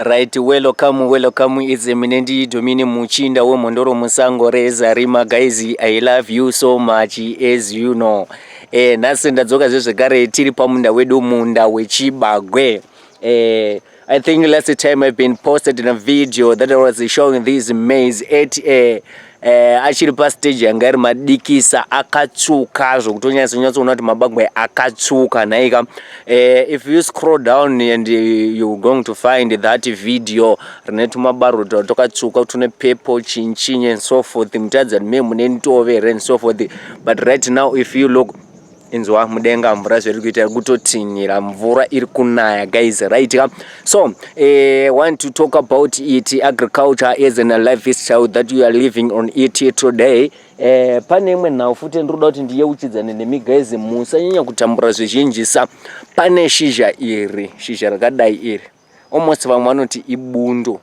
Right, welcome, welcome. It's Eminent Domini, muchinda wemhondoro musango rezarima. Guys, I love you so much, as you know. Nhasi ndadzoka zvezvekare, tiri pamunda wedu, munda wechibagwe. I think last time I've been posted in a video that I was showing this maize at achiri pastage yanga iri madikisa, akatsvuka zvokutonyatsoona kuti mabagwe akatsvuka nhaika. If you scroll down and you're going to find that video rine tumabaruta twakatsvuka, tune purple chinchinyi and so forth, mutadza me mune ndove and so forth. But right now, if you look, inzwa mudenga mvura zvairi kuita, iri kutotinhira, mvura iri kunaya, guys, right? So want to talk about it, agriculture as an lifestyle that you are living on it today. Pane imwe nhau futi ndinoda kuti ndiyeuchidzane nemi, guys, musanyanya kutambura zvizhinjisa. Pane shizha iri, shizha rakadai iri, almost vamwe vanoti ibundo.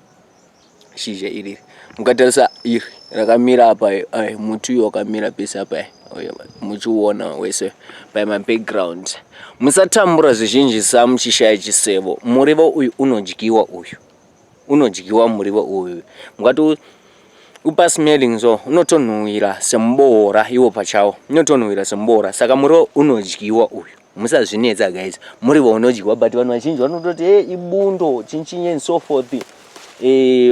Shizha iri, mukatarisa iri rakamira apa, muti uyu wakamira pese apa, muchiuona wese by my background. Musatambura zvizhinjisa muchishaya chisevo. Murivo uyu unodyiwa, uyu unodyiwa murivo uyu. Mukati upa smelling, so unotonhuhwira semuboora, iwo pachawo unotonhuhwira semuboora. Saka murivo unodyiwa uyu, musazvinetsa, guys, murivo unodyiwa. But vanhu vazhinji vanototi, "E, ibundo," chinchinyi and so forth,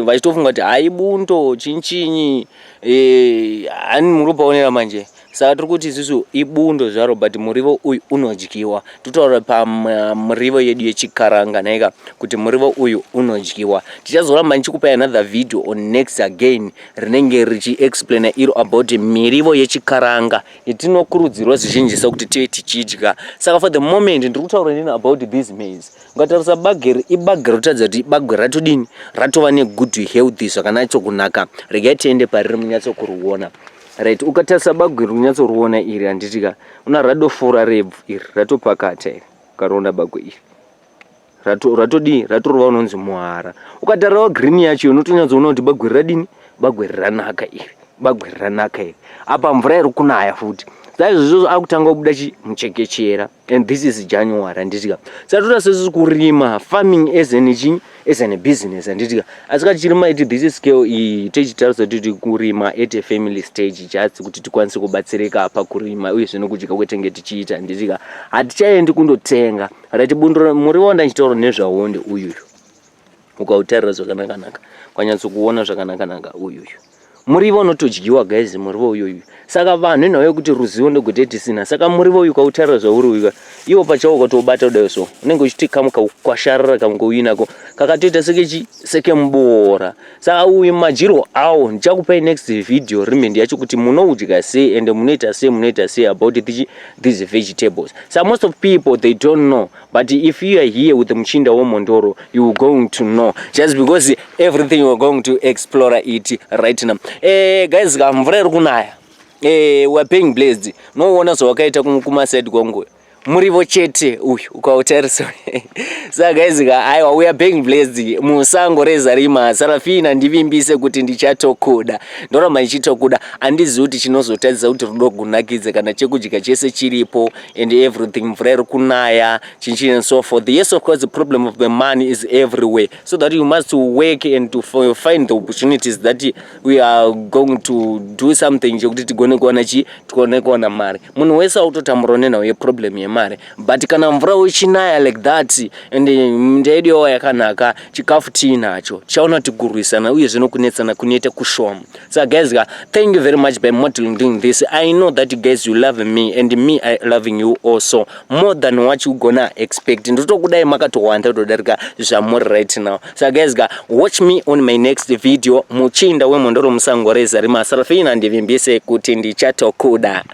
vachitofunga kuti hai, bundo chinchinyi. Hani muri kupaonera manje? Saka tiri kuti isusu ibundo zvaro, but murivo uyu unodyiwa. Totaura pamurivo yedu yechikaranga nhaika kuti murivo uyu unodyiwa. Tichazoramba ndichikupai another video on next again rinenge richiexplaina iro about mirivo yechikaranga yetinokurudzirwa zvizhinjisa kuti tive tichidya. Saka for the moment ndiri kutaura nini about this maize. Ukatarisa bageri, ibageri rotaridza kuti ibagwe ratodini, ratova negood health, zvakanatsokunaka. Regai tiende pariri munyatsokuriona. Right, ukatarisa bagwe riri kunyatsoriona iri, handitika una radofura rebvu iri, ratopakata iri. Ukariona bagwe iri, ratodii, ratorova unonzi muhara. Ukatarirawo green yacho, unotonyatsoona kuti bagwe radini, bagwe ranaka iri, bagwe ranaka iri. Apa mvura iri kunaya futi, saizvozvo akutanga kubuda chimuchekechera, and this is January, handitika? Saka toda sesisi kurima, farming as an chi as an business, handitika? Asi katichirima iti this scale iyi, tichitarisa titi kurima at a family stage, just kuti tikwanise kubatsirika pakurima uyezve nokudya kwetenge tichiita, handitika? Hatichaendi kundotenga. Right, bundo muriwo wandanchitaura nezvawo ndeuyu. Ukautarira zvakanaka-naka, ukanyatsokuona zvakanaka-naka, uyuyu muriwo unotodyiwa, guys, muriwo uyuyu. Saka vanhu, inhau yekuti ruzivo ndogote tisina. Saka muriwo uyu ukautarira zvauri uyu, iwo pachawo ukatoubata kudai so, unenge uchiti kamuka kukwasharara, kamuka uinako kakatoita sekechi sekemuboora. Saka uyu madyirwo awo ndichakupai next video remedy yacho kuti munoudya sei ende munoita sei, munoita sei about these vegetables. So most of people, they don't know, but if you are here with muchinda womondoro, you going to know, just because everything you are going to explore it right now. Guys, mvura iri kunaya. We are being blessed. Noona zvawakaita kumaside kwangu, murivo chete uyu ukautarisa. Saka guys ka, aiwa, we are being blessed musango rezarima. Sarafina, ndivimbise kuti ndichatokuda, ndoramba ndichitokuda. Handizivi kuti chinozotadzisa kuti rudo gunakidze kana chekudya chese chiripo and everything, mvura iri kunaya, chinchini and so forth. Yes, of course, the problem of the money is everywhere, so that you must work and to find the opportunities that we are going to do something chekuti tigone kuwana chi tigone kuwana mari. Munhu wese autotamburawo nenhau yeproblem yemari, but kana mvura uchinaya like that and minda yedu yava yakanaka, chikafu tiinacho, tichaona kuti kurwisana uyezve nokunetsana kunoita kushoma. So guys ka, thank you very much by modeling doing this. I know that guys, you love me, and me, I loving you also more than what you gonna expect. Ndotokudai makatowanda kutodarika zvamuri right now. So guys ka, watch me on my next video. Muchinda wemhondoro musango rezarima, Sarafina, ndivimbise kuti ndichatokuda.